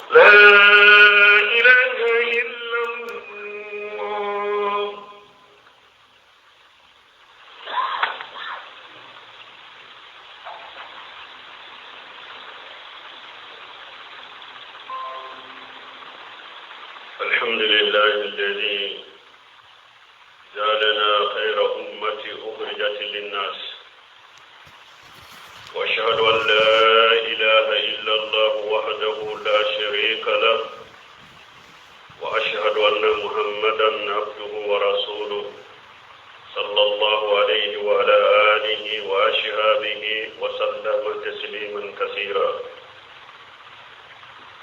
لا إله إلا الله. الحمد لله الذي جعلنا خير أمة أخرجت للناس، وأشهد أن لا إله إلا الله وحده لا شريك له، وأشهد أن محمدا عبده ورسوله صلى الله عليه وعلى آله وأصحابه وسلم تسليما كثيرا.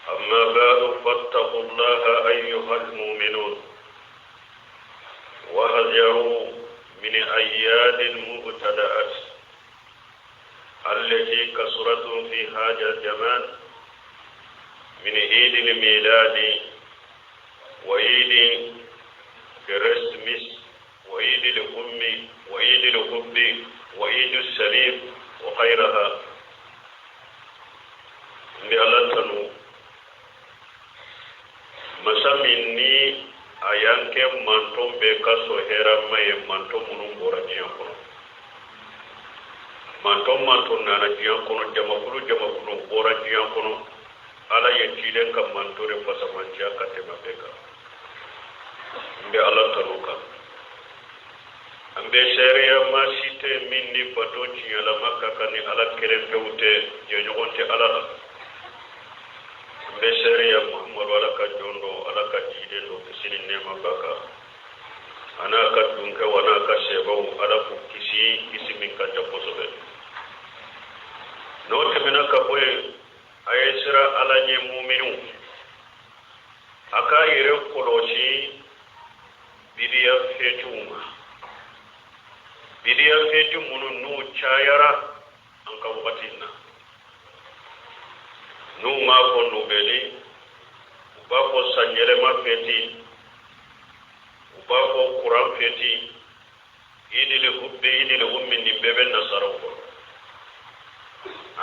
أما بعد، فاتقوا الله أيها المؤمنون، واحذروا من أياد المبتدأت التي كثرت في هذا الزمان من عيد الميلاد وعيد كريسمس وعيد الأم وعيد الحب وعيد السليم وغيرها. N bɛ Ala tanu, masa min ni a y'an kɛ mantɔn bɛɛ ka sɔn hɛrɛma ye, mantɔn minnu bɔra diɲɛ kɔnɔ, mantɔn mantɔn nana diɲɛ kɔnɔ, jamakulu jamakulu bɔra diɲɛ kɔnɔ, Ala ye ciden ka mantɔn de fasamanciya ka tɛmɛ bɛɛ kan. N bɛ Ala tanu kan. An bɛ seereya maa si tɛ min ni bato tiɲɛlama ka kan ni Ala kelen pewu tɛ, jɛɲɔgɔn tɛ Ala la. An bɛ seereya Muhamadu Ala ka jɔn don, Ala ka ciden don, kisi ni nɛɛma b'a kan, a n'a ka dunkɛw, a n'a ka sɛbɛw, Ala k'u kisi kisi min ka jan kosɛbɛ. N'o tɛmɛna ka bɔ yen, a ye siran Ala ɲɛ, muminiw, a k'a yɛrɛ kɔlɔsi bidiya fetiw ma, bidiya feti minnu n'u cayara an ka wagati in na, n'u m'a fɔ nobɛli, u b'a fɔ sanyɛlɛma feti, u b'a fɔ kuran feti, idili hubbi, idili ummi, nin bɛɛ bɛ nasaraw kɔnɔ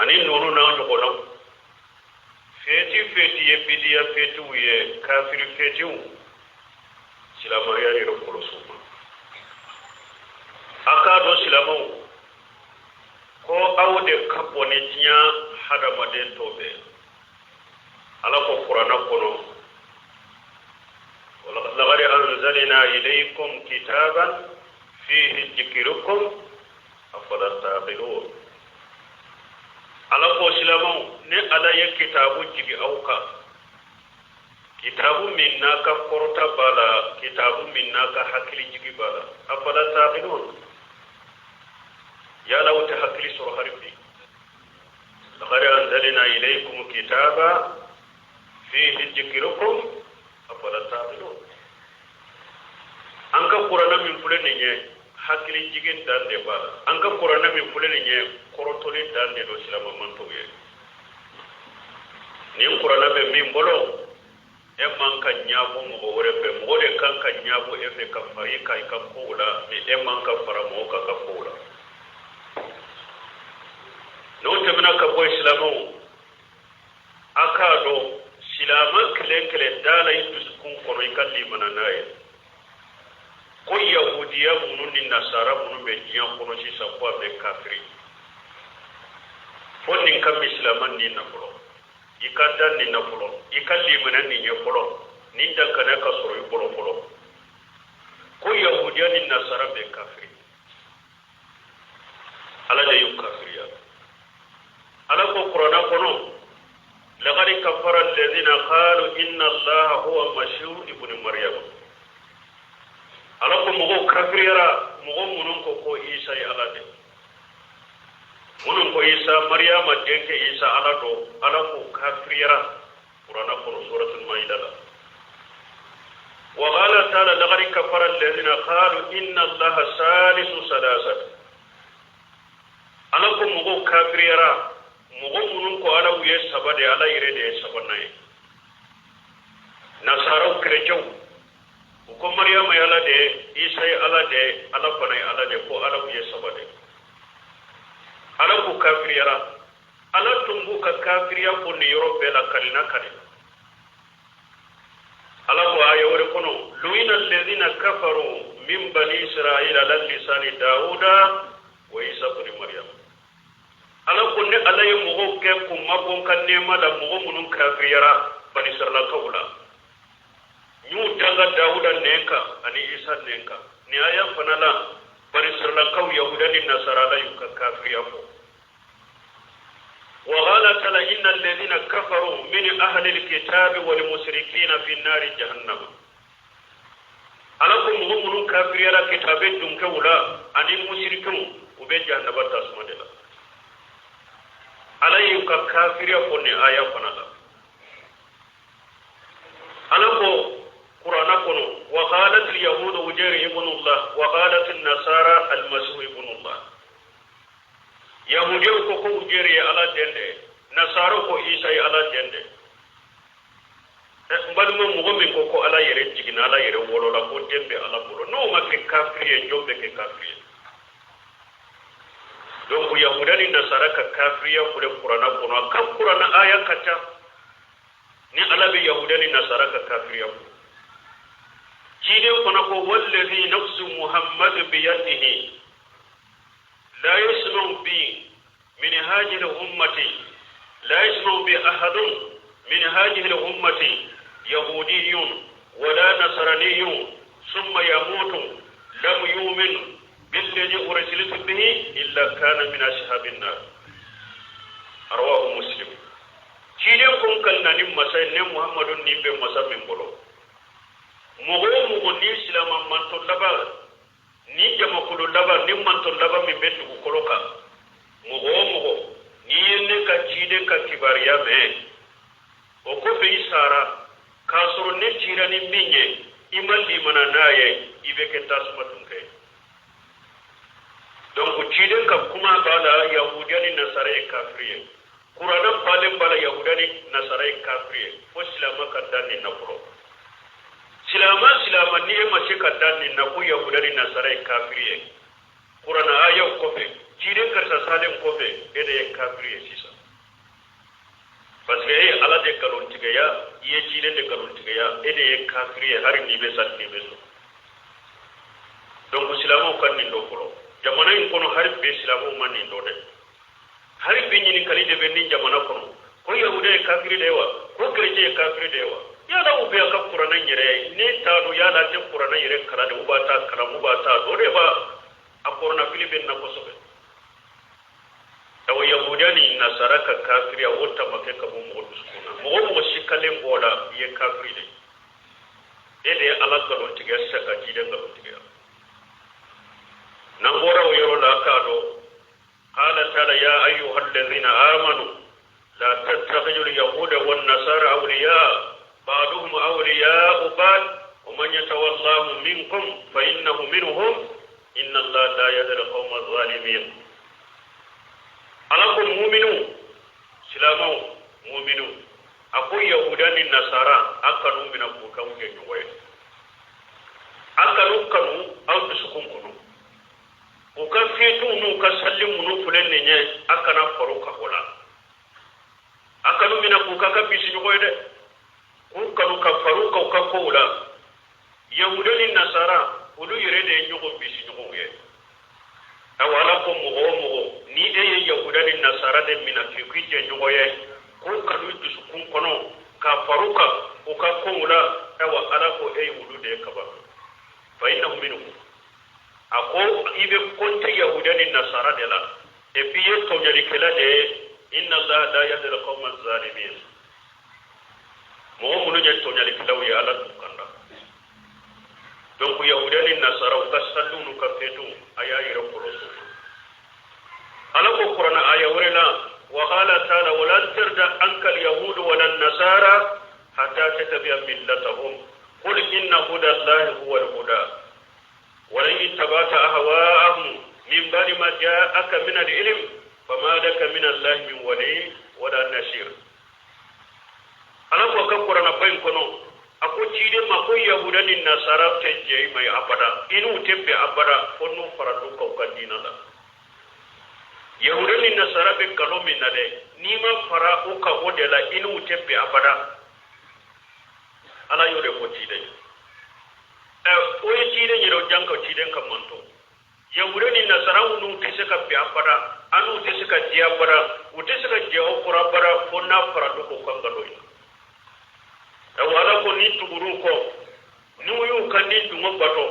ani ninnu n'a ɲɔgɔnnaw. Feti feti ye bidiya fetiw ye, kafiri fetiw. Silamɛya yɛrɛ kɔlɔsi u ma. A k'a dɔn, silamɛw, ko aw de ka bon ni diɲɛ hadamaden tɔ bɛɛ. Ala ko Kuranɛ kɔnɔ: laqad anzalna ilaykum kitaban fihi dhikrukum afala taqilun. Ala ko silamɛw, ne Ala ye kitabu jigi aw kan, kitabu min n'a ka kɔrɔta b'a la, kitabu min n'a ka hakili jigi b'a la. Afala taqilun, yala aw tɛ hakili sɔrɔ hali bi? Laqad anzalna ilaykum kitaba fihi dhikrukum afala taqilun. An ka Kuranɛ min filɛ nin ye, hakili jigin dan de b'a la. An ka Kuranɛ min filɛ nin ye, kɔrɔtɔli dan de don silama mantɔw ye. Nin Kuranɛ bɛ min bolo, e man ka ɲabɔ mɔgɔ wɛrɛ fɛ, mɔgɔ de kan ka ɲabɔ e fɛ ka fara i kan i ka kow la, mais e man ka fara mɔgɔ kan ka kow la. N'o tɛmɛna ka bɔ, silamɛw, a k'a dɔn, silama kelen kelen da la i dusukun kɔnɔ, i ka limana n'a ye ko yahudiya minnu ni nasara minnu bɛ diɲɛ kɔnɔ sisan, ko a bɛ kafiri. Fo nin ka misilama nin na fɔlɔ, i ka da nin na fɔlɔ, i ka limana nin ye fɔlɔ, nin dankana ka sɔrɔ i bolo fɔlɔ, ko yahudiya ni nasara bɛ kafiri. Ala de y'u kafiriya. Ala ko Kuranɛ kɔnɔ: laqad kafara alladhina qalu inna Allaha huwa masihu ibnu Maryam. Ala ko mɔgɔw kafiriyara, mɔgɔ minnu ko ko Isa ye Ala de, minnu ko Isa, Mariyama denkɛ Isa, Ala don, Ala ko kafiriyara Kuranɛ kɔnɔ, suratul Maida la. Wa qala ta'ala: laqad kafara alladhina qalu inna Allaha salisu salasat. Ala ko mɔgɔw kafiriyara, mɔgɔ minnu ko Ala ye saba de, Ala yɛrɛ de ye sabanan ye. Nasaraw, kerecɛw, u ko Mariyama ye Ala de ye, Isa ye Ala de ye, Ala fana ye Ala de, ko Ala ye saba de. Ala ko kafiriyara. Ala tun b'u ka kafiriya ko nin yɔrɔ bɛɛ la kalina kali. aya wɛrɛ kɔnɔ lu'ina alladhina kafaru min bani israila ala lisani dawuda wa isa bni maryam. Ala ko ne Ala ye mɔgɔw kɛ k'u mabɔ n ka nɛɛma la, mɔgɔ minnu kafiriyara bani israilakaw la, n y'u danga Dawuda nɛn kan ani Isa nɛn kan. Nin aya fana la, bani israilakaw, yahuda ni nasara, Ala y'u ka kafiriya fɔ. وقال تعالى إن الذين كفروا من أهل الكتاب والمشركين في النار جهنم. Ala ko mɔgɔ minnu kafiriyara kitabe dunkew la ani musirikiw, u bɛ jahanaba tasuma de la. Ala y'u ka kafiriya fɔ nin aya fana la. Ala ko kurana kɔnɔ وقالت اليهود عزير ابن الله وقالت النصارى المسيح ابن الله. Yahudiyaw ko ko Ujeri ye Ala den de, nasaraw ko Isa ye Ala den de. N balima, mɔgɔ min ko ko Ala yɛrɛ jiginna, Ala yɛrɛ wolola, ko den bɛ Ala bolo, n'o ma kɛ kafiri ye, jɔn bɛ kɛ kafiri ye? Donc yahuda ni nasara ka kafiriya filɛ kurana kɔnɔ. A ka kurana aya ka ca ni Ala bɛ yahuda ni nasara ka kafiriya fɔ. Ciden fana ko والذي نفس محمد بيده لا يسمع بي من هذه الأمة لا يسمع بي أحد من هذه الأمة يهودي ولا نصراني ثم يموت لم يؤمن بالذي أرسلت به إلا كان من أصحاب النار. رواه مسلم. Ciden kun kan na ni masa ne Muhammadu ni bɛ masa min bolo, mɔgɔ o mɔgɔ ni silama mantɔ laban ni jamakulu laban ni mantɔ laban min bɛ dugukolo kan, mɔgɔ o mɔgɔ n'i ye ne ka ciden ka kibaruya mɛn, o kɔfɛ i sara k'a sɔrɔ ne cira ni min ye, i ma limana n'a ye, i bɛ kɛ tasuma dunkɛ. Donc ciden ka kuma b'a la yahudiya ni nasara ye kafiri ye. Kuranɛ falen b'a la yahudiya ni nasara ye kafiri ye. Fo silama ka da nin na fɔlɔ. Silama, silama, ni e ma se ka da nin na ko yahudiya ni nasara ye kafiri ye, kuranɛ ayaw kɔfɛ, ciden karisa salen kɔfɛ, e de ye kafiri ye sisan, parce que e ye Ala de nkalontigiya, i ye ciden de nkalontigiya, e de ye kafiri ye, hali n'i bɛ sali, n'i bɛ sɔn. Donc silamɛw ka nin dɔ fɔlɔ. Jamana in kɔnɔ, hali bi silamɛw ma nin dɔ dɛ. Hali bi ɲininkali de bɛ nin jamana kɔnɔ ko yahuda ye kafiri de ye wa, ko kerecɛn ye kafiri de ye wa. Yala u bɛ a ka kuranɛ yɛrɛ ye, ne t'a dɔn yala tɛ kuranɛ yɛrɛ kalan de, u b'a ta kalan, u b'a ta dɔn o de b'a a kɔrɔnafili bɛ na kosɛbɛ. Awa, yahudiya ni nasara ka kafiriya, o tamakɛ ka bɔ mɔgɔ dusukun na. Mɔgɔ mɔgɔ sikalen b'o la, i ye kafiri de, e de ye Ala nkalontigiya sisan ka ciden nkalontigiya. N'an bɔra o yɔrɔ la, k'a dɔn قال تعالى يا أيها الذين آمنوا لا تتخذوا اليهود والنصارى أولياء بعضهم أولياء بعض ومن يتولاهم منكم فإنه منهم إن الله لا يهدي القوم الظالمين. Ala ko muminu, silamɛw, muminu, a ko yahuda ni nasara, a kanu mina k'u k'aw kɛ ɲɔgɔn ye, a kanu kanu aw dusukun kɔnɔ. U ka fêtew n'u ka sali minnu filɛ nin ye, a kana faro ka o la. A kanu mina k'u ka ka bisi ɲɔgɔn ye dɛ, k'u kanu ka far'u kan u ka kow la. Yahuda ni nasara, olu yɛrɛ de ye ɲɔgɔn bisi ɲɔgɔn ye. Awa, Ala ko mɔgɔ o mɔgɔ ni e ye yahuda ni nasara de mina k'i k'i jɛ ɲɔgɔn ye, k'u kanu dusukun kɔnɔ ka far'u kan u ka kow la, awa, Ala ko e ye olu de ye kaba. فإنه منهم. A ko i bɛ compter yahuda ni nasara de la, et puis i ye tɔɲɔlikɛla de ye. إن الله لا يهدي القوم الظالمين. Mɔgɔ minnu ye tɔɲɔlikɛlaw ye, Ala t'u kanda. Donc yahuda ni nasara, u ka saliw n'u ka fêtew, a y'a yɛrɛ kɔlɔsi o ma. Ala ko kuranɛ aya wɛrɛ la وقال تعالى ولن ترضى عنك اليهود ولا النصارى حتى تتبع ملتهم قل إن هدى الله هو الهدى ولئن اتبعت أهواءهم من بعد ما جاءك من العلم فما لك من الله من ولي ولا نصير. Ala ko ka kuranɛ ba in kɔnɔ, a ko ciden ma ko yahuda ni nasara tɛ jɛ i ma abada, i n'u tɛ bɛn abada, fo n'u faral'u kan u ka diinɛ la. Yahuda ni nasara bɛ nkalon min na dɛ, n'i ma fara u kan o de la, i n'u tɛ bɛn abada. Ala y'o de fɔ ciden ye. Ɛ, o ye ciden yɛrɛ o jan ka ciden ka manto. Yahudiya ni nasaraw n'u tɛ se ka bɛn abada, an n'u tɛ se ka diya abada, u tɛ se ka jɛ aw kɔrɔ abada fo n'a faral'u kɔ kan nkalon ye. Awa, Ala ko ni tugur'u kɔ, n'u y'u ka ni dungɔ bato,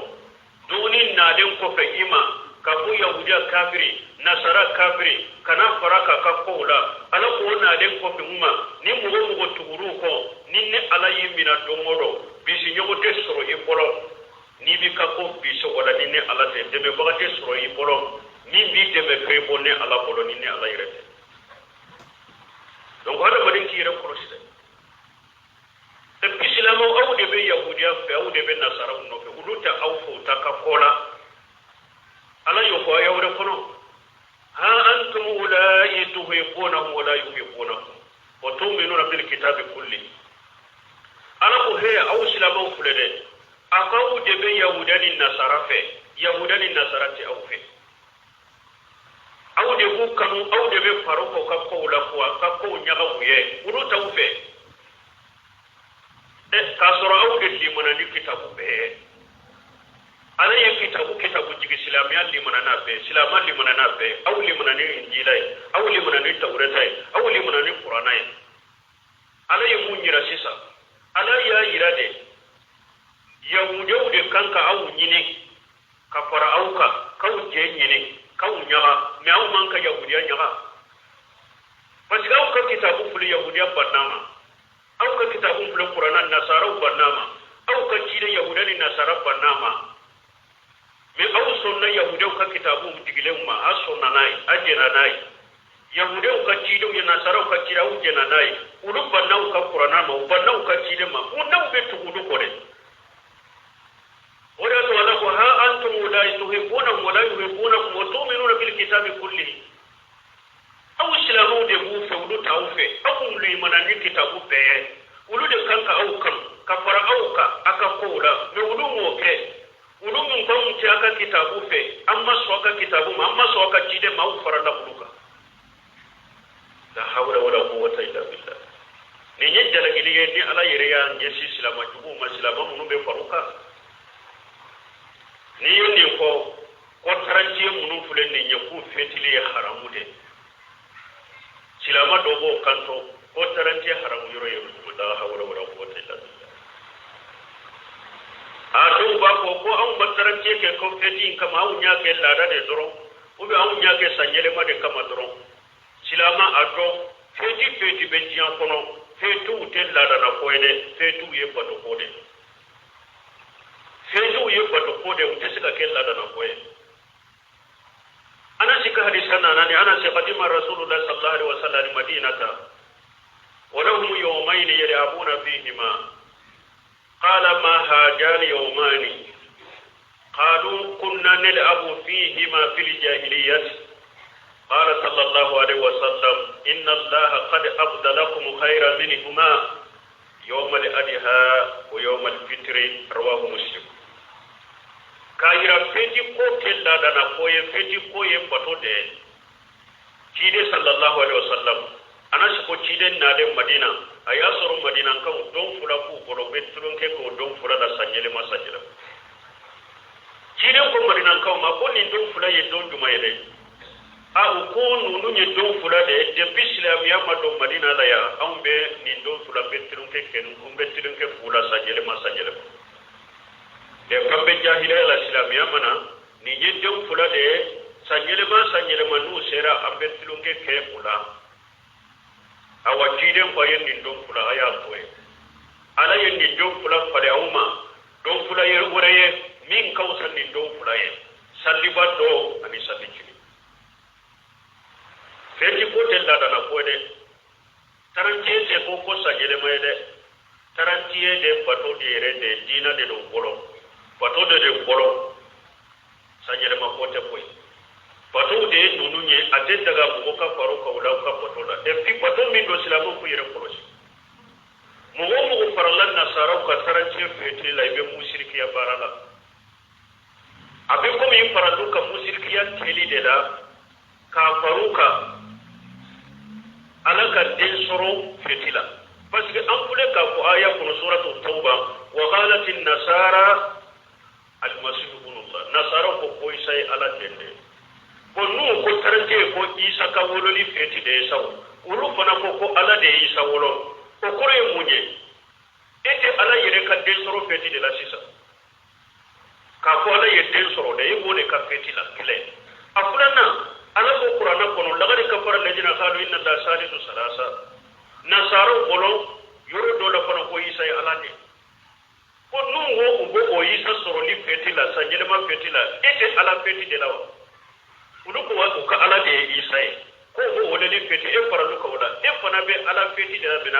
dumuni nalen kɔfɛ i ma ka bɔ yahudiya kafiri, nasara kafiri, kana fara k'a ka kow la. Ala ko o nalen kɔfɛ u ma, ni mɔgɔ mɔgɔ tugur'u kɔ, ni ne Ala y'i mina don o don, bisiɲɔgɔn tɛ sɔrɔ i bolo n'i b'i ka ko bisi o la. Ni ne Ala tɛ, dɛmɛbaga tɛ sɔrɔ i bolo min b'i dɛmɛ fɛn bɔ ne Ala bolo, ni ne Ala yɛrɛ tɛ. Donc hadamaden k'i yɛrɛ kɔlɔsi dɛ. Et puis silamɛw, aw de bɛ yahudiya fɛ, aw de bɛ nasaraw nɔfɛ, olu tɛ aw fɛ, u ta ka kɔ la. Ala y'o fɔ aya wɛrɛ kɔnɔ: ha antum ulai tuhibbunahum wala yuhibbunakum wa tu'minuna bil kitabi kulli. Ala ko he, aw silamɛw filɛ dɛ, a ko aw de bɛ yahudiya ni nasara fɛ, yahudiya ni nasara tɛ aw fɛ. Aw de b'u kanu, aw de bɛ fara u ka kow la, ko a ka kow ɲaga u ye, olu t'aw fɛ. Ɛ, k'a sɔrɔ aw de limana ni kitabu bɛɛ ye. Ala ye kitabu kitabu jigi, silamɛya limana n'a bɛɛ, silama limana n'a bɛɛ. Aw limana ni Injila ye, aw limana ni Tawureta ye, aw limana ni Kurana ye. Ala ye mun yira sisan? Ala y'a yira de, yahudiyaw de kan ka aw ɲini ka fara aw kan, k'aw jɛ ɲini, k'aw ɲaga. Mɛ aw man ka yahudiya ɲaga, parce que aw ka kitabu filɛ, yahudiya banna ma. Aw ka kitabu filɛ, Kurana, nasaraw banna ma. Aw ka ciden, yahudiya ni nasara banna ma. Mɛ aw sɔnna yahudiyaw ka kitabu jigilenw ma, a sɔnna n'a ye, a jɛnna n'a ye. Yahudiyaw ka cidenw ye, nasaraw ka ciden, aw jɛnna n'a ye. Olu banna aw ka Kurana ma, u banna aw ka ciden ma. Ko n'aw bɛ tugu olu kɔ dɛ. O de y'a to Ala ko: ha antum ulai tuhibbunahum wala yuhibbunakum wa tu'minuna bil kitabi kullihi. Aw silamɛw de b'u fɛ, olu t'aw fɛ. Aw limana ni kitabu bɛɛ ye, olu de kan ka aw kanu ka fara aw kan a ka kow la. Mɛ olu m'o kɛ. Olu mun ko anw tɛ a ka kitabu fɛ, an ma sɔn a ka kitabu ma, an ma sɔn a ka ciden ma, aw farala olu kan. La hawla wala quwwata illa billah. Nin ye jalakili ye ni Ala yɛrɛ y'a ɲɛsin silama juguw ma, silama minnu bɛ far'u kan. N'i ye nin fɔ ko tarantiye minnu filɛ nin ye, k'u fetili ye haramu de, silama dɔ b'o kanto ko tarantiye haramu yɔrɔ ye. La hawla wala quwwata illa billah. A dɔw b'a fɔ ko anw ma tarantiye kɛ ko feti in kama, anw y'a kɛ laada de dɔrɔn, ou bien anw y'a kɛ sanyɛlɛma de kama dɔrɔn. Silama, a dɔn feti feti bɛ diɲɛ kɔnɔ, fetiw tɛ laadana ko ye dɛ, fetiw ye bato ko de, fetiw ye bato ko de, u tɛ se ka kɛ laadana ko ye. Anasi ka hadisa nana ni Anasi: qadima Rasulullah sallallahu alaihi wasallam madinata wa lahum yawmayn yal'abuna fihima. Qala: ma hajani yawmani? Qalu: kunna nal'abu fihima fil jahiliyyah. قال صلى الله عليه وسلم: إن الله قد أبدلكم خيرا منهما، يوم الأضحى ويوم الفطر. رواه مسلم. K'a yira feti ko tɛ laadana ko ye, feti ko ye bato de ye. Ciden sallallahu alaihi wasallam, Anasi ko ciden nalen Madina, a y'a sɔrɔ Madinakaw don fila b'u bolo, u bɛ tulonkɛ k'o don fila la sanyɛlɛma sanyɛlɛma. Ciden ko Madinakaw ma ko nin don fila ye don jumɛn ye dɛ? A u ko ninnu ye don fila de ye, depuis silamɛya ma don Madina la yan, anw bɛ nin don fila bɛ tulonkɛ kɛ, an bɛ tulonkɛ k'u la sanyɛlɛma sanyɛlɛma. Mɛ kan bɛ jahiliya la, silamɛya ma na, nin ye don fila de ye, sanyɛlɛma sanyɛlɛma n'u sera, an bɛ tulonkɛ kɛ u la. Awa, ciden ko a ye nin don fila, a y'a to ye. Ala ye nin don fila falen aw ma don fila ye wɛrɛ ye min ka fisa nin don fila ye, saliba dɔ ani salicini. Fɛnti ko tɛ laadana ko ye dɛ. Tarantiye tɛ ko sanyɛlɛma ye dɛ. Tarantiye de bato de yɛrɛ de diina de don bolo, bato de bolo, sanyɛlɛma ko tɛ koyi. Bato de ye ninnu ye, a tɛ daga mɔgɔ ka faro ka o la u ka bato la. Et puis bato min don, silamɛw k'u yɛrɛ kɔlɔsi. Mɔgɔ o mɔgɔ farala nasaraw ka tarantiye fetiri la, i bɛ musirikiya baara la. A bɛ komi i faral'u ka musirikiya kɛli de la k'a far'u kan Ala ka den sɔrɔ feti la, parce que an filɛ k'a fɔ aya kɔnɔ, suratu Tawba: wa qalati nasara. Isa ye Ala den de ye. Bon, n'u ko trente et un ko Isa ka wololi fɛti de ye sa, olu fana ko ko Ala de ye Isa wolo, o kɔrɔ ye mun ye? E tɛ Ala yɛrɛ ka den sɔrɔ fɛti de la sisan. K'a fɔ Ala ye den sɔrɔ dɛ, e b'o de ka fɛti la. Kelen a filanan, Ala ko Kuranɛ kɔnɔ: laqad kafara ladzina qalu inna Allaha salisu salasa. Nasaraw bolo yɔrɔ dɔ la fana ko Isa ye Ala de. Ko n'u ko u b'o o Isa sɔrɔli fɛti la, san yɛlɛma fɛti la, e tɛ Ala fɛti de la wa? Olu ko u ka Ala de ye Isa ye, ko u b'o wololi fɛti, e faral'u kan o la, e fana bɛ Ala fɛti de la. Mɛnɛ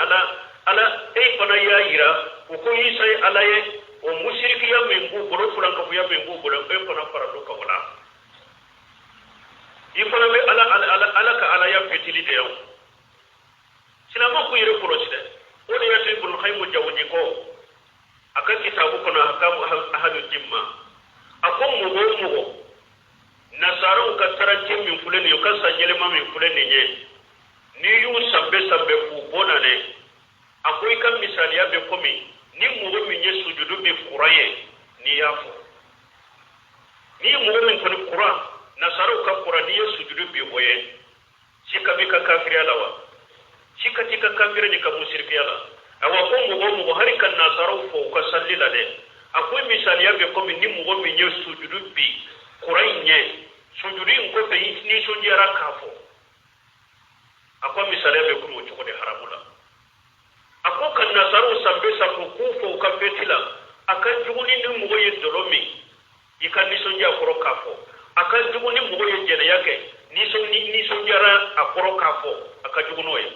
Ala e fana y'a yira u ko Isa ye Ala ye, o musirikiya min b'u bolo, fulankafoya min b'u bolo, e fana faral'u kan o la. I fana bɛ Ala ka Alaya fɛtili de ye. O silamɛw k'u yɛrɛ kɔlɔsi dɛ. O de y'a to Ibn Qayyim Jawzi ko a ka kitabu kɔnɔ, Ahkamu Ahlu Jimma, a ko mɔgɔ o mɔgɔ nasaraw ka trente et un min filɛ nin ye, u ka san yɛlɛma min filɛ nin ye, n'i y'u sanbɛ sanbɛ k'u bɔ na dɛ, a ko i ka misaliya bɛ komi ni mɔgɔ min ye sujudu bi kuran ye. N'i y'a fɔ, n'i ye mɔgɔ min kɔni kuran, nasaraw ka kuran, n'i ye sujudu bi o ye, sika b'i ka kafiriya la wa? Sika t'i ka kafiriya n'i ka musirikiya la. Awa, ko mɔgɔ o mɔgɔ hali ka nasaraw fɔ u ka sali la dɛ, a ko misaliya bɛ komi ni mɔgɔ min ye sujudu bi kuran in ɲɛ, sujudu in kɔfɛ i nisɔndiyara k'a fɔ. A ko misaliya bɛ komi o cogo de haramu la. A ko ka nasaraw sanbɛ sanbɛ k'u fɔ u ka fɛti la, a ka jugu ni mɔgɔ ye dɔlɔ min, i ka nisɔndiya kɔrɔ k'a fɔ. A ka jugu ni mɔgɔ ye jɛnɛya kɛ, nisɔndiyara a kɔrɔ k'a fɔ, a ka jugu n'o ye.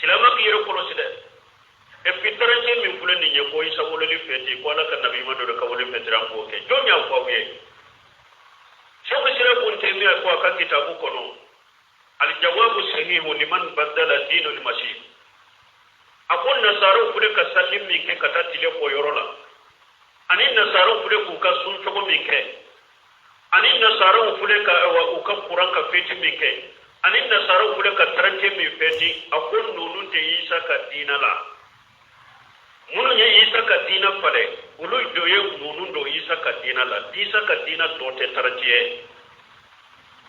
Silamɛ k'i yɛrɛ kɔlɔsi dɛ. Et puis trente et un min filɛ nin ye, ko Isa wololi fɛti, ko Ala ka nabi ɲuman dɔ de ka wolo fɛti, an k'o kɛ, jɔn y'a fɔ aw ye? Sɛku Islam Bun Taymiya ko a ka kitabu kɔnɔ, Aljawabu Sahihu Liman Badala Dinul Masih, a ko nasaraw filɛ ka sali min kɛ ka taa tile bɔ yɔrɔ la, ani nasaraw filɛ k'u ka sun cogo min kɛ, ani nasaraw filɛ ka u ka kuran ka fɛti min kɛ, ani nasaraw filɛ ka trente et un min fɛti, a ko ninnu tɛ Isa ka diina la. Minnu ye Isa ka diina falɛ, olu do ye ninnu don Isa ka diina la. Isa ka diina dɔ tɛ trente et un ye.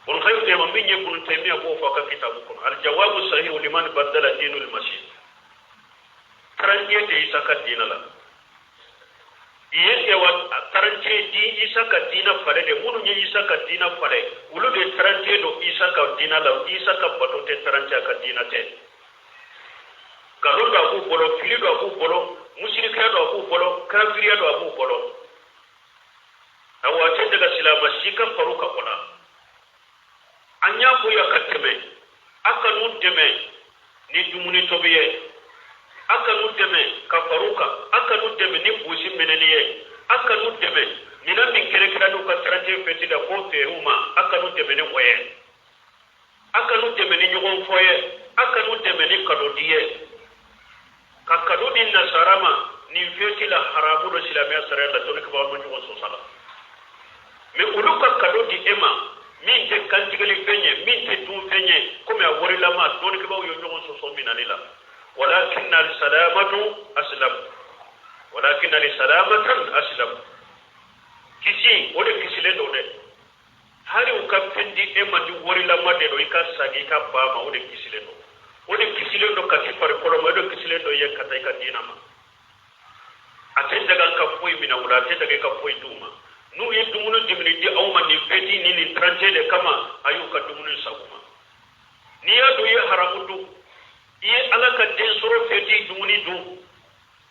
Bun Qayyim min ye Bun Taymiya b'o fɔ a ka kitabu kɔnɔ, Aljawabu Sahihu Liman Badala Dinul Masih, trente et un tɛ Isa ka diina la. I ye ewa trente et un di Isa ka diina falɛ de. Minnu ye Isa ka diina falɛ, olu de trente et un don Isa ka diina la. Isa ka bato tɛ trente et un, a ka diina tɛ. Nkalon don a b'u bolo, fili don a b'u bolo, musirikiya don a b'u bolo, kafiriya don a b'u bolo. Awa, a tɛ daga silama si ka faru ka kɔnɔ. An y'a fɔ ya ka tɛmɛ, a kan'u dɛmɛ ni dumuni tobi ye, a kan'u dɛmɛ ka faru kan, a kan'u dɛmɛ ni busi minɛni ye, a kan'u dɛmɛ minɛn min kɛrɛkɛrɛ n'u ka trente et un fɛti la k'o feere u ma, a kan'u dɛmɛ ni o ye, a kan'u dɛmɛ ni ɲɔgɔn fɔ ye, a kan'u dɛmɛ ni kado di ye. Ka kado di nasara ma nin fɛti la, haramu don silamɛya sariya la, dɔnnikɛbagaw ma ɲɔgɔn sɔsɔ la. Mɛ olu ka kado di e ma min tɛ kantigɛli fɛn ye, min tɛ dun fɛn ye, komi a warilama, dɔnnikɛbagaw ye ɲɔgɔn sɔsɔ minali la. Walakin alisalamatu aslam, walakin alisalamatan aslam, kisi o de kisilen don dɛ. Hali u ka fɛn di e ma ni warilama de don, i ka sagi i ka ba ma, o de kisilen don, o de kisilen don ka se farikolo ma, o de kisilen don ye ka taa i ka diina ma. A tɛ daga ka foyi minɛ u la, a tɛ daga ka foyi d'u ma. N'u ye dumuni dimini di aw ma nin fɛti ni nin trente et un de kama, a y'u ka dumuni sago ma. N'i y'a dun, i ye haramu dun. I ye Ala ka den sɔrɔ fɛti dumuni dun,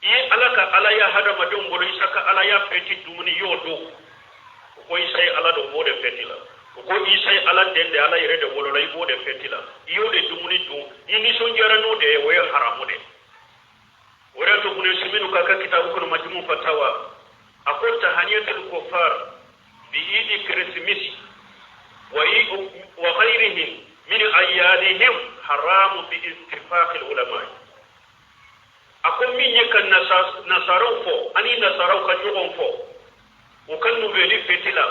i ye Ala ka Alaya hadamadenw bolo Isa ka Alaya fɛti dumuni y'o dun. U ko Isa ye Ala don, u b'o de fɛti la. U ko Isa ye Ala den de, Ala yɛrɛ de wolola, i b'o de fɛti la, i y'o de dumuni dun, i nisɔndiyara n'o de ye, o ye haramu de. O de to Ibn Usaymin ka kitabu kɔnɔ, Majmu Fatawa, a ko tahaniyatul kuffar bi idi Kirsimisi wa ghayrihim min ayyadihim haramu bi ittifaqi ulama. A ko min ye ka nasaraw fɔ ani nasaraw ka ɲɔgɔn fɔ u ka Noël fɛti la,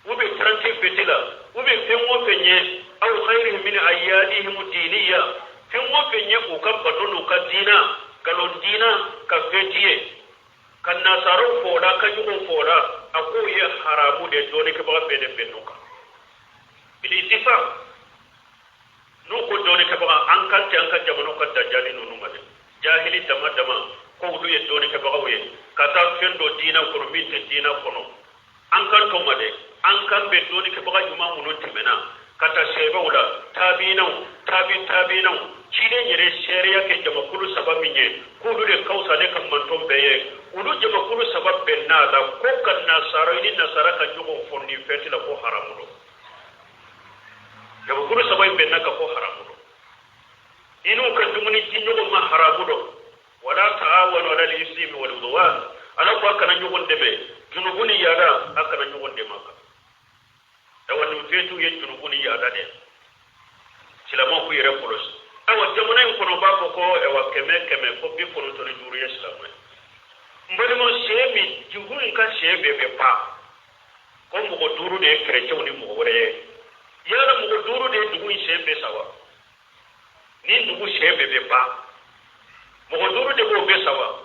u bɛ trente et un fɛti la, u bɛ fɛn o fɛn ye, aw ghayrihim min ayyadihim diniya, fɛn o fɛn ye u ka bato n'u ka diina, nkalon diina ka fɛti ye, ka nasaraw fɔ o la, ka ɲɔgɔn fɔ o la, a A k'o ye haramu de, dɔɔnikɛbaga bɛɛ de bɛnn'o kan bil ittifaq. N'u ko dɔɔnikɛbaga, an kan tɛ an ka jamanaw ka dajali ninnu ma dɛ, jahili dama dama ko olu ye dɔɔnikɛbagaw ye ka taa fɛn dɔ diinɛ kɔnɔ min tɛ diinɛ kɔnɔ. An kan t'o ma dɛ. An kan bɛ dɔɔnikɛbaga ɲuman minnu tɛmɛna ka taa sɛbɛw la, tabiinaw, tabi tabiinaw, ciden yɛrɛ seereya kɛ jamakulu saba min ye k'olu de ka fisa ne ka mantɔn bɛɛ ye, olu jamakulu saba bɛnn'a la ko ka nasara i ni nasara ka ɲɔgɔn fɔ nin fɛti la ko haramu don. Jamakulu saba in bɛnna ka ko haramu don, i n'u ka dumuni di ɲɔgɔn ma haramu don. Wala taawanu ala al-ismi wal udwan, Ala ko a kana ɲɔgɔn dɛmɛ junubu ni yaada, a kana ɲɔgɔn dɛmɛ a kan. Awa, nin fɛtiw ye junubu ni yaada de, silamɛw k'u yɛrɛ kɔlɔsi. Awa, jamana in kɔnɔ, b'a fɔ ko awa kɛmɛ kɛmɛ ko 95 ye silamɛ ye. N balimaw, sɛ min dugu in ka sɛ bɛɛ bɛ ban ko mɔgɔ duuru de ye kerecɛnw ni mɔgɔ wɛrɛ ye. Yala mɔgɔ duuru de ye dugu in sɛ bɛɛ sa wa? Ni dugu sɛ bɛɛ bɛ ban, mɔgɔ duuru de b'o bɛɛ sa wa?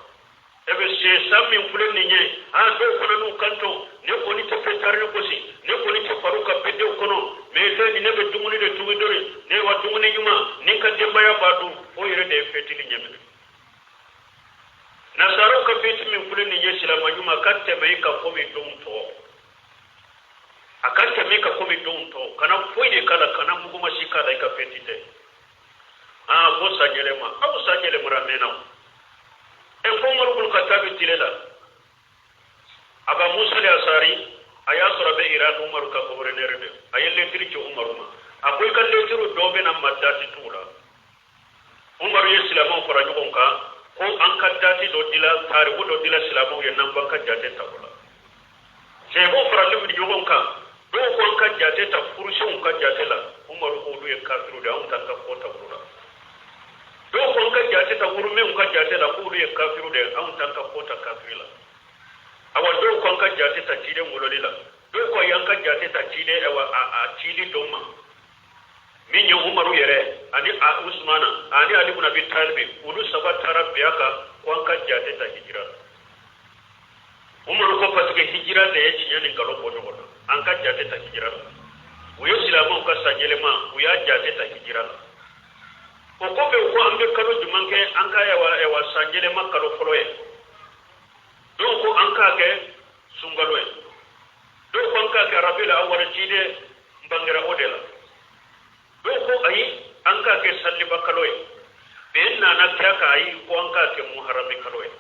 E bɛ sɛ san min filɛ nin ye, an dɔw fana n'u kanto ne kɔni tɛ fɛn gosi, ne kɔni tɛ far'u ka bedew kɔnɔ, mɛ fɛn nin ne bɛ dumuni de tugu dɔrɔn, ne wa dumuni ɲuman ni ka denbaya b'a dun, o yɛrɛ de ye fɛtili ɲɛminɛ. Nasaraw ka fɛti min filɛ nin ye, silamɛ ɲuman ka tɛmɛ i ka komi denw tɔ, a ka tɛmɛ i ka komi denw tɔ, kana foyi de k'a la, kana mugumasi k'a la, i ka fɛti tɛ. Aa, ko san yɛlɛma, aw san yɛlɛmara mɛnna o. E ko Umaru bun Khattabi tile la, Aba Musa al-Asari, a y'a sɔrɔ a bɛ Irak, Umaru ka gouverneur de, a ye lettre ci Umaru ma. A ko i ka lettre dɔ bɛ na ma date t'u la. Umaru ye silamɛw fara ɲɔgɔn kan ko an ka date dɔ dila, tariku dɔ dila silamɛw ye n'an b'an ka jate ta o la. Sɛbɛw faralen ɲɔgɔn kan, dɔw ko an ka jate ta furusenw ka jate la. Umaru ko olu ye kafiru de, anw t'an ka ko ta olu la. Dɔw ko an ka jate ta wurumɛnw ka jate la, k'olu ye kafiru de, anw t'an ka ko ta kafiri la. Awa, dɔw ko an ka jate ta ciden wololi la, dɔw ko ayi, an ka jate ta ciden awa a cili dɔ ma. Min ye Umaru yɛrɛ ani a Usmana ani Ali ibn Abi Talib, olu saba taara bɛn a kan ko an ka jate ta hijira la. Umaru ko parce que hijira de ye tiɲɛ ni nkalon bɔ ɲɔgɔn na, an ka jate ta hijira la. U ye silamɛw ka san yɛlɛma, u y'a jate ta hijira la. O kɔfɛ, u ko an bɛ kalo jumɛn kɛ an ka awa san yɛlɛma kalo fɔlɔ ye? Dɔw ko an k'a kɛ sunkalo ye, dɔw ko an k'a kɛ Rabil awal, ciden bangera o de la. Dɔw ko ayi, an k'a kɛ saliba kalo ye. Bɛn nana kɛ ka ayi, ko an k'a kɛ muharami kalo ye,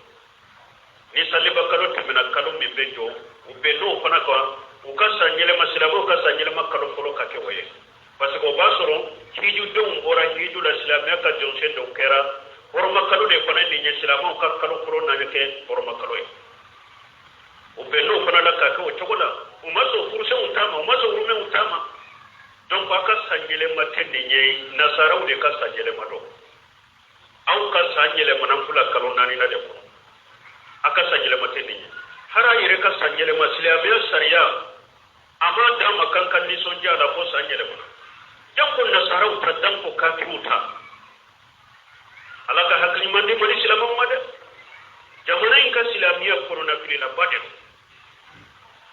ni saliba kalo tɛmɛna, kalo min bɛ jɔ. U bɛn n'o fana kan, u ka san yɛlɛma, silamɛw ka san yɛlɛma kalo fɔlɔ ka kɛ o ye, parce que o b'a sɔrɔ hijudenw bɔra hiju la, silamɛya ka jɔnsen dɔw kɛra. Hɔrɔma kalo de fana nin ye, silamɛw ka kalo fɔlɔ nana kɛ hɔrɔma kalo ye. U bɛn n'o fana la k'a kɛ o cogo la. U ma sɔn furusenw ta ma, u ma sɔn wurumɛnw ta ma. Donc a ka san yɛlɛma tɛ nin ye, nasaraw de ka san yɛlɛma dɔn. Aw ka san yɛlɛmana fula kalo 4 na de kɔnɔ, a ka san yɛlɛma tɛ nin ye. Hali a yɛrɛ ka san yɛlɛma, silamɛya sariya a m'a d'a ma kan ka nisɔndiya la ko san yɛlɛmana. Janko nasaraw ta, janko kafiriw ta. Ala ka hakili ɲuman di Mali silamɛw ma dɛ. Jamana in ka silamɛya kɔnɔnafililaba de don,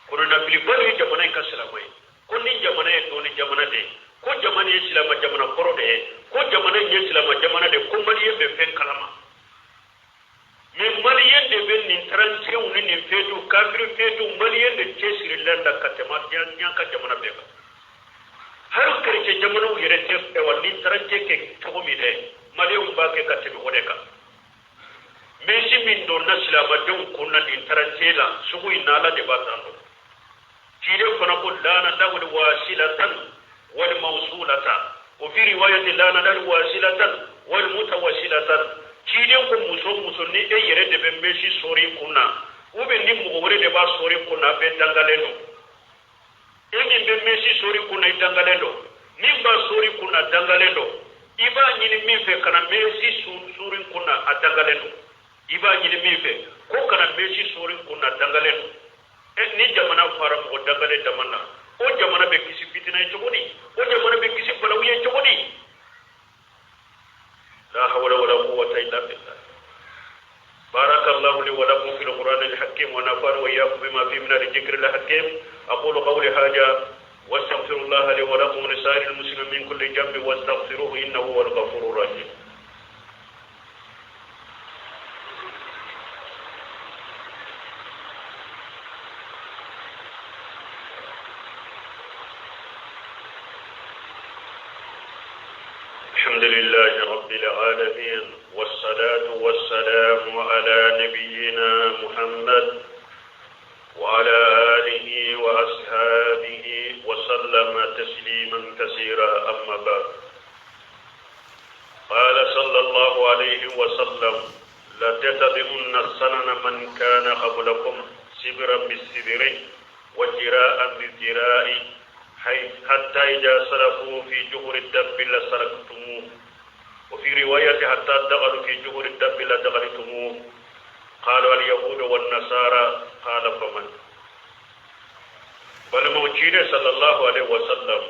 kɔnɔnafiliba de ye jamana in ka silamɛ ye. Ko ni jamana ye dɔɔni jamana de ye, ko jamana ye silamɛ jamana kɔrɔ de ye, ko jamana in ye silamɛ jamana de ye, ko maliyɛn bɛ fɛn kalama. Mais maliyɛn de bɛ nin 31 ni nin fêtew, kafiri fêtew, maliyɛn de cɛsirilen la ka tɛmɛ diɲɛ ka jamana bɛɛ kan. Hali kerecɛn jamanaw yɛrɛ tɛ awa ni 31 kɛ cogo min dɛ, maliyɛnw b'a kɛ ka tɛmɛ o de kan. Mèche min donna silamɛdenw kun na nin 31 la, sugu in na, Ala de b'a tan dɔn. Ciden fana ko lana lahu wasilatan wal mawsulata wa fi riwayati lana lahu wasilatan wal mutawassilatan. Ciden ko muso muso, ni e yɛrɛ de bɛ mèche sɔri kun na, ou bien ni mɔgɔ wɛrɛ de b'a sɔri kun na, a bɛɛ dangalen don. E min bɛ mèche sɔri kun na, i dangalen don. Min b'a sɔri kun na, dangalen don. I b'a ɲini min fɛ ka na mèche sɔri kun na, a dangalen don. I b'a ɲini min fɛ ko kana mèche sɔri kun na, dangalen don. E ni jamana fara mɔgɔ dangalen dama na, o jamana bɛ kisi fitina ye cogo di? O jamana bɛ kisi balawu ye cogo di? La hawla wala quwwata illa billah. Baara ka بارك الله لي ولكم في القرآن الحكيم ونفعني وإياكم بما فيه من الذكر الحكيم. أقول قولي هذا واستغفر الله لي ولكم ولسائر المسلمين من كل ذنب واستغفروه إنه هو الغفور الرحيم. الحمد لله رب العالمين، والصلاة والسلام على نبينا محمد وعلى آله وأصحابه وسلم تسليما كثيرا. أما بعد، قال صلى الله عليه وسلم: لتتبعن سنن من كان قبلكم سبرا بالسبر وجراء بالجراء حتى إذا سلكوا في جحر الدب لسلكتموه، وفي رواية حتى دخلوا في جحر الدب لدخلتموه. قالوا اليهود والنصارى. قال فمن؟ Balimaw, ciden sallallahu alaihi wasallam,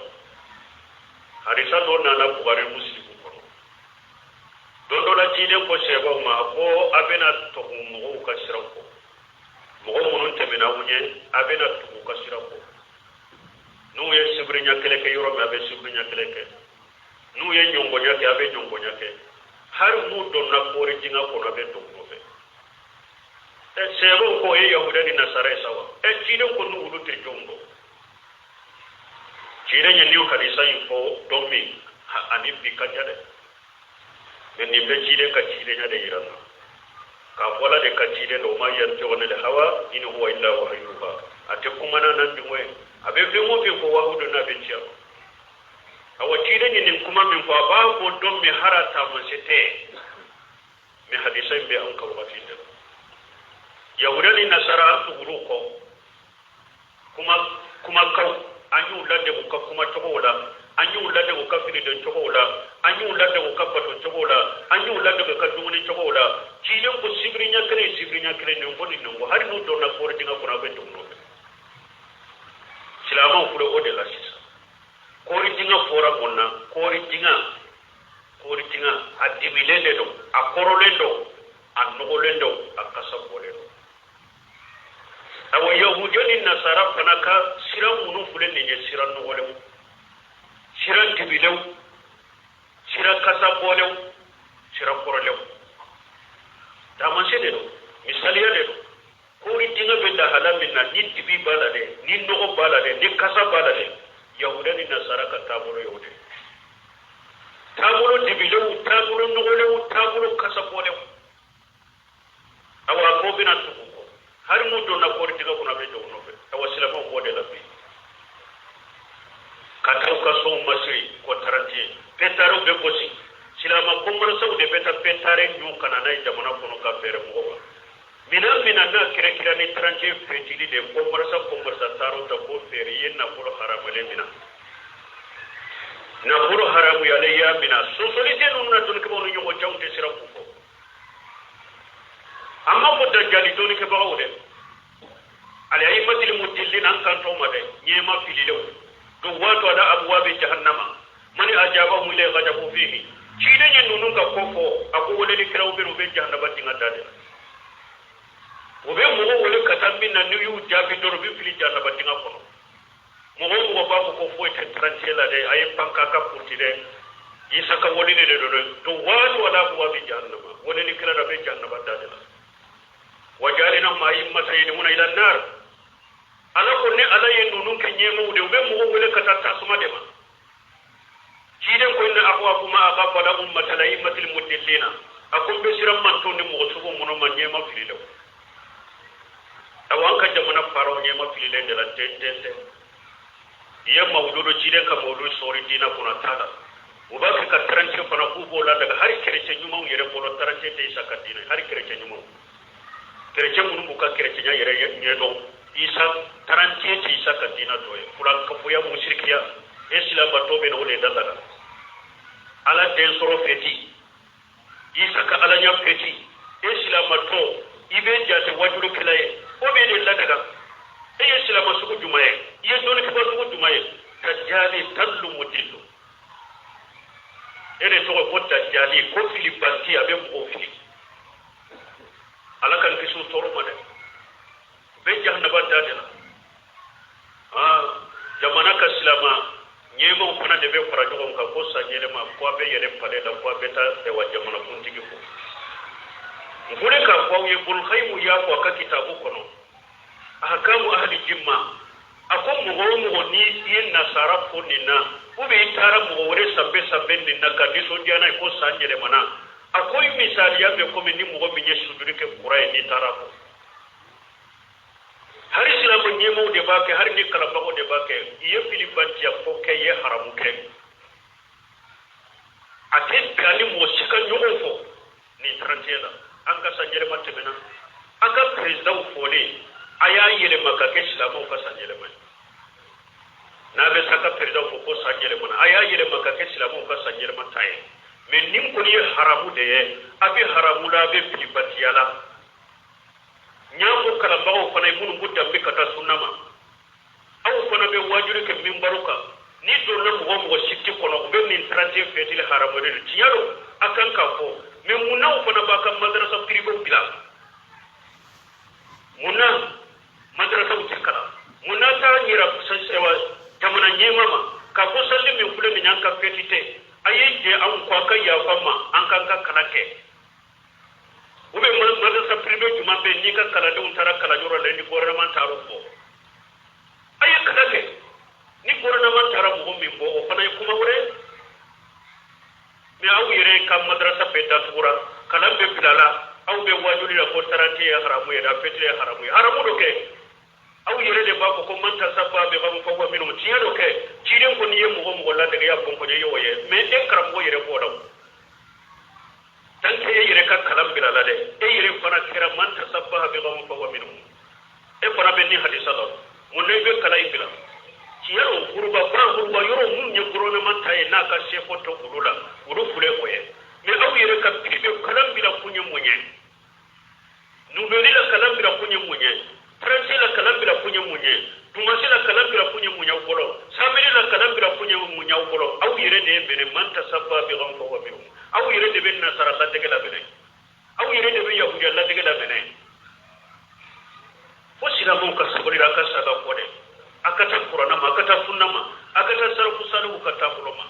hadisa dɔ nana Bukari, Muslimu kɔnɔ. Don dɔ la, ciden ko sɛbɛw ma ko a bɛna tugu mɔgɔw ka sira kɔ, mɔgɔ minnu tɛmɛna aw ɲɛ, a bɛna tugu u ka sira kɔ. N'u ye sibiriɲa kelen kɛ yɔrɔ min, a bɛ sibiriɲa kelen kɛ. N'u ye ɲɔngɔnya kɛ, a bɛ ɲɔngɔnya kɛ. Hali n'u donna kɔɔri dingɛ kɔnɔ, a bɛ don nɔfɛ. Ɛ, sɛbɛw ko e yahuda ni nasara ye sa wa? Ɛ, ciden ko n'u olu tɛ, jɔnw dɔn? Ciden ye nin hadisa in fɔ don min, ani bi ka jan dɛ, mɛ nin bɛ ciden ka cidenya de yira n na k'a fɔ Ala de ka ciden don. Ma yantiqu anil hawa in huwa illa wahyu yuha. A tɛ kumana nan dingo ye, a bɛ fɛn o fɛn fɔ, wahayu don n'a bɛ ci a ma. Awa, ciden ye nin kuma min fɔ, a b'a fɔ don min hara taamase tɛ, mɛ hadisa in bɛ an ka wagati de la. Yahuda ni nasara, an tugur'u kɔ kuma kumakaw, an y'u ladege u ka kuma cogow la, an y'u ladege u ka finidon cogow la, an y'u ladege u ka bato cogow la, an y'u ladege u ka dumuni cogow la. Ciden ko sibiri ɲɛ kelen, sibiri ɲɛ kelen, nin ko ni nin ko, hali n'u donna kɔɔri dingɛ kɔnɔ, a bɛ don nɔfɛ. Silamɛw filɛ o de la sisan. Kɔɔri dingɛ fɔra mun na? Kɔɔri dingɛ, kɔɔri dingɛ, a dibilen de don, a kɔrɔlen don, a nɔgɔlen don, a kasa bɔlen don. Awa, yahudiya ni nasara fana ka sira minnu filɛ nin ye, sira nɔgɔlenw, sira dibilenw, sira kasa bɔlenw, sira kɔrɔlenw, taamasiyɛn de don, misaliya de don. Kɔɔri dingɛ bɛ lahala min na, ni dibi b'a la dɛ, ni nɔgɔ b'a la dɛ, ni kasa b'a la dɛ, yahudiya ni nasara ka taabolo ye o de, taabolo dibilenw, taabolo nɔgɔlenw, taabolo kasa bɔlenw. Awa, ko bɛna tugu kɔ, hali n'u donna kɔɔri dingɛ kɔnɔ, a bɛ don nɔfɛ. Awa, silamɛw b'o de la bi, ka taa u ka sow masiri ko trente et un, pétardw bɛ gosi. Silama kɔnbarasaw de bɛ taa pétard ɲu ka na n'a ye jamana kɔnɔ ka feere mɔgɔw ma. Minan mina n'a kɛra ni 31 fetili de, kɔnbarasa kɔnbarasa taar'o ta k'o feere. I ye nafolo haramalen mina, nafolo haramuyalen y'a mina. Sɔsɔli tɛ ninnu na dɔnnikɛbaaw ni ɲɔgɔn cɛ, anw tɛ siran k'u fɔ. An ma fɔ dajali dɔnnikɛbagaw dɛ, al-a'immatil mudillin, an kan t'o ma dɛ, ɲɛma fililenw duwatu ala abwabi jahannama man ajabahum ilayhi ghadabu fihi. Ciden ye ninnu ka ko fɔ, a ko welelikɛlaw bɛ u bɛ jahanaba dingɛ da de la. U bɛ mɔgɔw wele ka taa min na, n'u y'u jaabi dɔrɔn, u bɛ fili jahanaba dingɛ kɔnɔ. Mɔgɔ o mɔgɔ b'a fɔ ko foyi tɛ 31 la dɛ, a ye pan k'a ka puruti dɛ, Isa ka weleli de don dɛ, duwatu ala abwabi jahannama, welelikɛla da bɛ jahanaba da de la. Wajalinahum a'immatan yad'una ila nar. Ala ko ne Ala ye ninnu kɛ ɲɛmɔgɔw de, u bɛ mɔgɔw wele ka taa tasuma de ma. Ciden ko inna akhwafu ma akhafu ala ummati al-a'immatil mudillina. A ko n bɛ siran manton ni mɔgɔ sugu minnu ma, ɲɛma fililenw. Awa, an ka jamana faraw ɲɛma fililen de la ten ten ten. I ye mawuludu, ciden ka mawuludu sɔri diinɛ kɔnɔ, a t'a la. U b'a kɛ ka 31 fana k'u b'o ladaga. Hali kerecɛn ɲumanw yɛrɛ bolo, 31 tɛ Isa ka diinɛ. Hali kerecɛn ɲumanw, kerecɛn minnu b'u ka kerecɛnya yɛrɛ ɲɛdɔn, Isa 31 tɛ Isa ka diinɛ dɔ ye. Fulankafoya, musirikiya, e silamatɔ bɛ na o de da la. Ala den sɔrɔ fɛti, Isa ka alaɲa fɛti, e silamatɔ i bɛ jate wajulukɛla ye, o bɛ de ladaga. E ye silama sugu jumɛn ye? I ye dɔnnikɛba sugu jumɛn ye? Dajali tallu mudillu, e de tɔgɔ ko dajali, ko filibanti, a bɛ mɔgɔw fili. Ala k'an kisi o tɔɔrɔ ma dɛ. U bɛ jahanaba da de la. Jamana ka silama ɲɛmaaw fana de bɛ fara ɲɔgɔn kan ko san yɛlɛma ko a bɛ yɛlɛ palais la ko a bɛ taa ɛwa jamanakuntigi fo. N filɛ k'a fɔ aw ye Bulkayimu y'a fɔ a ka kitabu kɔnɔ ahakamu ahli jimma a ko mɔgɔ o mɔgɔ ni i ye nasara fo nin na ou bien i taara mɔgɔ wɛrɛ sanbɛ sanbɛ nin na ka nisɔndiya n'a ye ko san yɛlɛmana a ko i misaliya bɛ komi ni mɔgɔ min ye sujudi kɛ kura ye n'i taara fo hari silamɛ ɲɛmaaw de b'a kɛ hari ni kalanbagaw de b'a kɛ i ye filibantiya ko kɛ i ye haramu kɛ a tɛ bɛn a ni mɔgɔ si ka ɲɔgɔn fo nin 31 la an ka san yɛlɛma tɛmɛna an ka perezidanw folen a y'a yɛlɛma ka kɛ silamɛw ka san yɛlɛma ye n'a bɛ sa ka perezidanw fo ko san yɛlɛmana a y'a yɛlɛma ka kɛ silamɛw ka san yɛlɛma ta ye mɛ nin kɔni ye haramu de ye a bɛ haramu la a bɛ filibatiya la n y'a fɔ kalanbagaw fana ye minnu b'u danbe ka taa sunna ma aw fana bɛ waajuli kɛ minbaru kan n'i donna mɔgɔ o mɔgɔ site kɔnɔ u bɛ nin 31 fɛtili haramu de don tiɲɛ don a kan k'a fɔ mɛ mun n'aw fana b'a ka madarasa pirivew bila mun na madarasaw tɛ kalan mun na t'a yira jamana ɲɛmaa ma k'a fɔ sali min filɛ nin y'an ka fɛti tɛ a ye jɛ anw kɔ a ka yafa ma an k'an ka kalan kɛ ou bien madrasa privé jumɛn bɛ yen n'i ka kalandenw taara kalanyɔrɔ la ni gouvernement taar'u bɔ a ye kalan kɛ ni gouvernement taara mɔgɔ min bɔ o fana ye kuma wɛrɛ ye mais aw yɛrɛ ka madrasa bɛɛ datugura kalan bɛɛ bilala aw bɛ wajuli la ko 31 ye haramu ye a fɛtiri ye haramu ye haramu do kɛ aw yɛrɛ de b'a fɔ ko man tasabbaha bi qawmin fahuwa minhum tiɲɛ do kɛ ciden ko n'i ye mɔgɔ mɔgɔ ladege ya bɔnkɔɲɛ ye o ye mais e karamɔgɔ yɛrɛ b'o la o tant que e yɛrɛ ka kalan bilala dɛ e yɛrɛ fana kɛra man tasabbaha bi qawmin fahuwa minhum e fana bɛ nin hadisa la mun na i bɛ kalan in bila tiɲɛ don kuruba ba kuruba yɔrɔ minnu ye gouvernement ta ye n'a ka sefo tɛ olu la olu filɛ o ye mais aw yɛrɛ ka privé kalan bila kun ye mun ye Nouvelle la kalan bila kun ye mun ye 31 la kalan bila kun ye mun ye dimanche la kalan bila kun ye mun y'aw bolo samedi la kalan bila kun ye mun y'aw bolo aw yɛrɛ de ye mɛnɛ man tasabbaha bi qawmin fahuwa minhum aw yɛrɛ de bɛ nasara ladege la mɛnɛ aw yɛrɛ de bɛ yahudiya ladege la mɛnɛ fo silamɛw ka sabali a ka saga kɔ dɛ a ka taa kuranna ma a ka taa sunna ma a ka taa sarafu salihu ka taabolo ma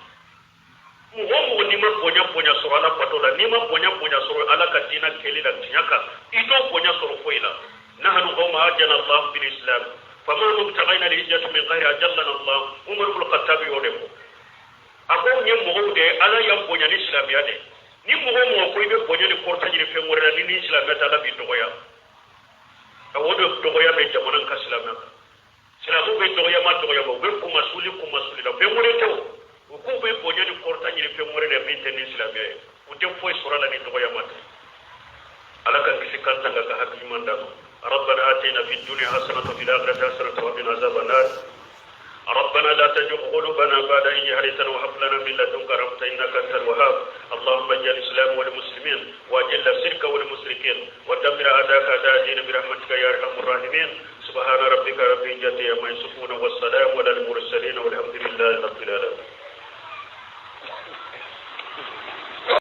mɔgɔ o mɔgɔ n'i ma bonya bonya sɔrɔ ala bato la n'i ma bonya bonya sɔrɔ ala ka diinɛ kɛli la tiɲɛ kan i t'o bonya sɔrɔ foyi la nahnu qawma ajana allah bil islam famahma ibtagayna al izzata min ghayri ajallana allah Umar ibn Khattab y'o de fɔ a ko anw ye mɔgɔw de ye ala y'an bonya ni silamɛya de ni mɔgɔ o mɔgɔ ko i bɛ bonya ni kɔrɔta ɲini fɛn wɛrɛ la ni ni silamɛya tɛ ala b'i dɔgɔya a o de dɔgɔya bɛ jamana ka silamɛya kan silamɛw bɛ dɔgɔyama dɔgɔyama u bɛ kunmasuli kunmasuli la fɛn wɛrɛ tɛ o u k'u bɛ bonya ni kɔrɔta ɲini fɛn wɛrɛ la min tɛ ni silamɛya ye u tɛ foyi sɔrɔ a la ni dɔgɔyama tɛ ala k'an kisi k'an tanga ka hakili ɲuman d'an ma ربنا آتنا في الدنيا حسنة وفي الآخرة حسنة وقنا عذاب النار ربنا لا تزغ قلوبنا بعد إذ هديتنا وهب لنا من لدنك رحمة إنك أنت الوهاب اللهم اجعل الإسلام والمسلمين وأذل الشرك والمشركين ودمر أعداءك أعداء الدين برحمتك يا أرحم الراحمين سبحان ربك رب العزة عما يصفون والسلام على المرسلين والحمد لله رب العالمين.